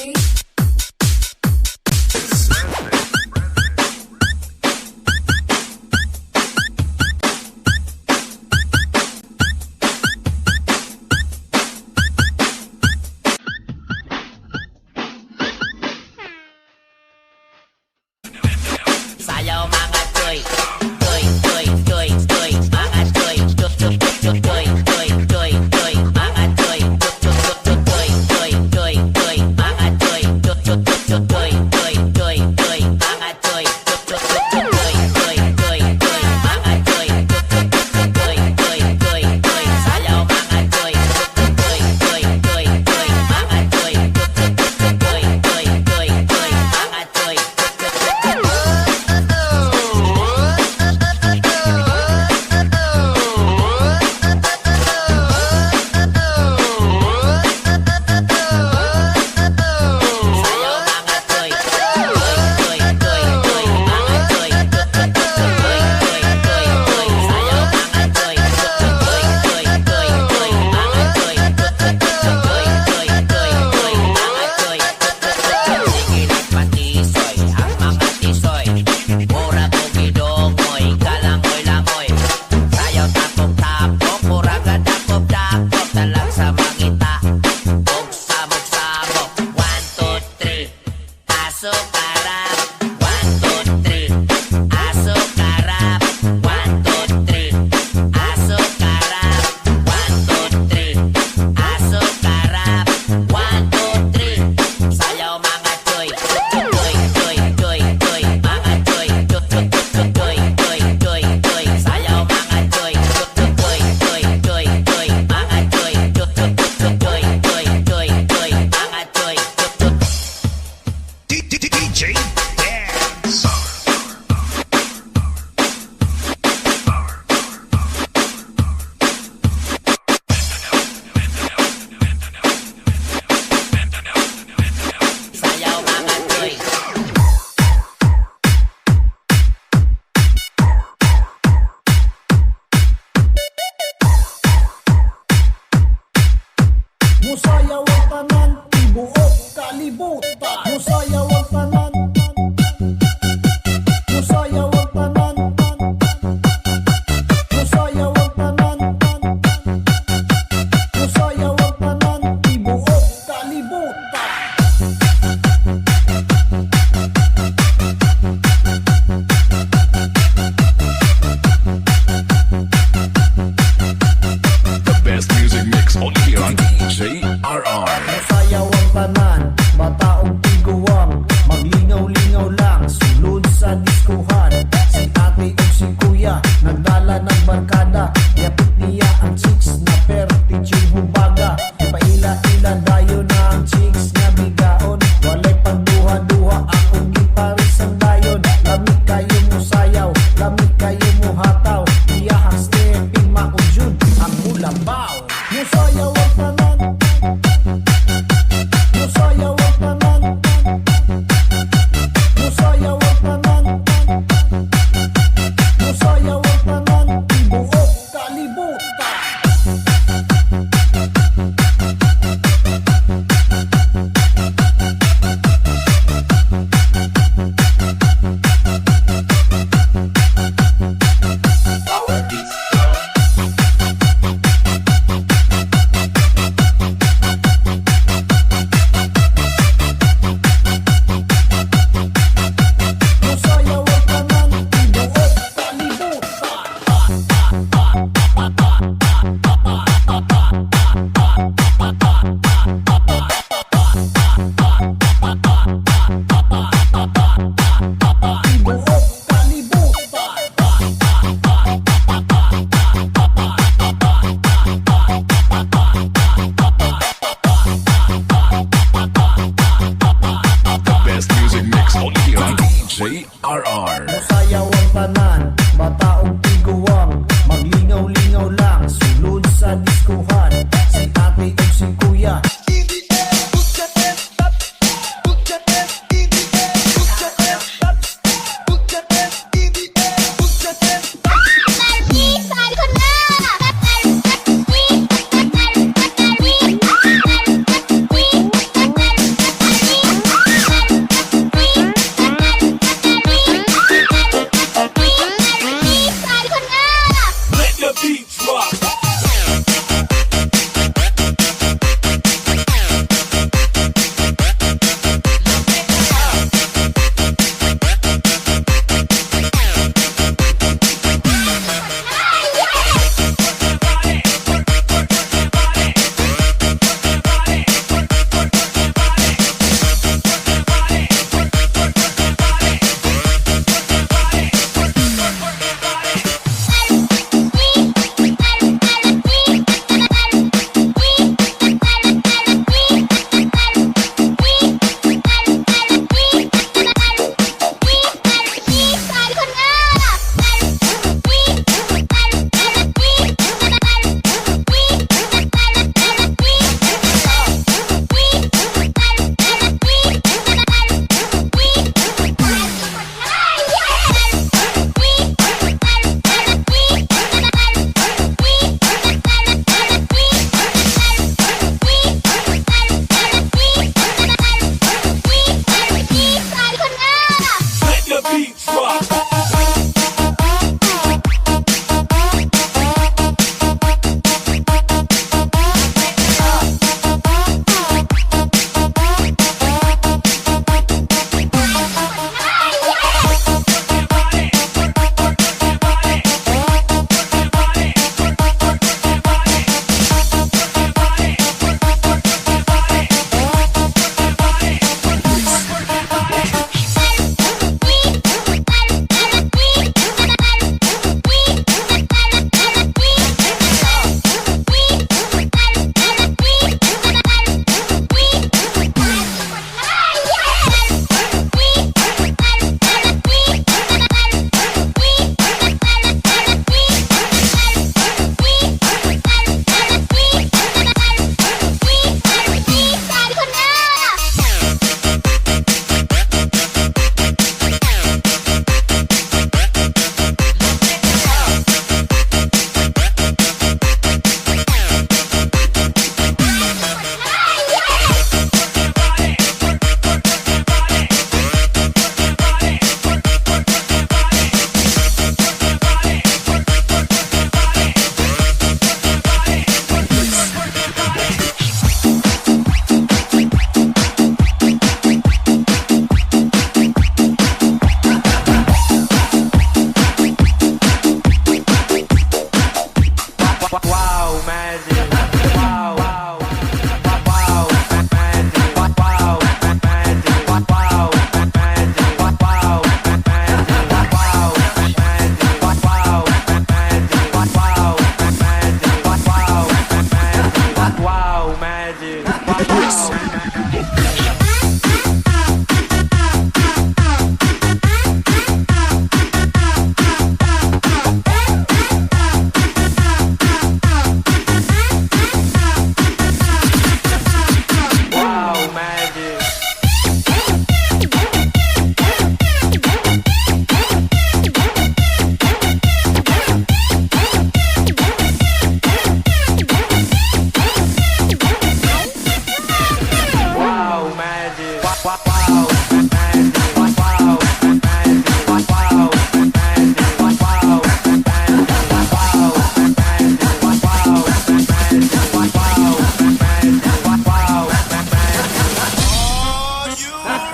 Three. Sayaw, mga choy. Choy, choy, choy, choy. Mga choy. Choy, choy, choy, choy, choy, choy, choy. Mga choy. Choy, choy, choy, choy, choy, choy. Mga choy. Choy, choy, choy, choy, choy, choy, choy. Mga choy. Choy, choy, choy, choy, choy, choy, choy. Mga choy. Choy, choy, choy, choy, choy, choy. Sayaw, mga choy. Choy, choy, choy, choy. Mga choy. Choy, choy, choy, choy, choy, choy. Mga choy. Choy, choy, choy. Sayaw, mga choy. Choy, choy, choy, choy. Mga choy. Choy, choy, choy, choy. Sayaw, mga choy. Choy, choy, choy, choy. Mga choy. Choy, choy, choy, choy. Mga choy. Sige, nagpatisoy ang mga tisoy. Mura ko gidongoy, kalangoy-langoy. Sayaw tapok-tapok, mura ka dakop-dakop. Talag sa mangita, og samok-samok. One, two, three, aso karap. One, two, three, aso karap. One, two, three, aso karap. One, two, three, aso karap. One, two, three, sayaw, mga choy. Choy, choy, choy, choy. Mga choy. Choy, choy, choy, choy, choy. Sayaw, mga choy. Choy, choy, choy, choy. Mga choy. Choy, choy, choy, choy, choy. Mga choy. DJ Dance. Sayaw, mga choy. Musayaw ang tanan, tibuok kalibutan. Musayaw ang tanan. Musayaw ang tanan. Musayaw ang tanan. Musayaw ang tanan, tibuok kalibutan. The best music mix only here on DJ RR. Musayaw ang tanan, bata ug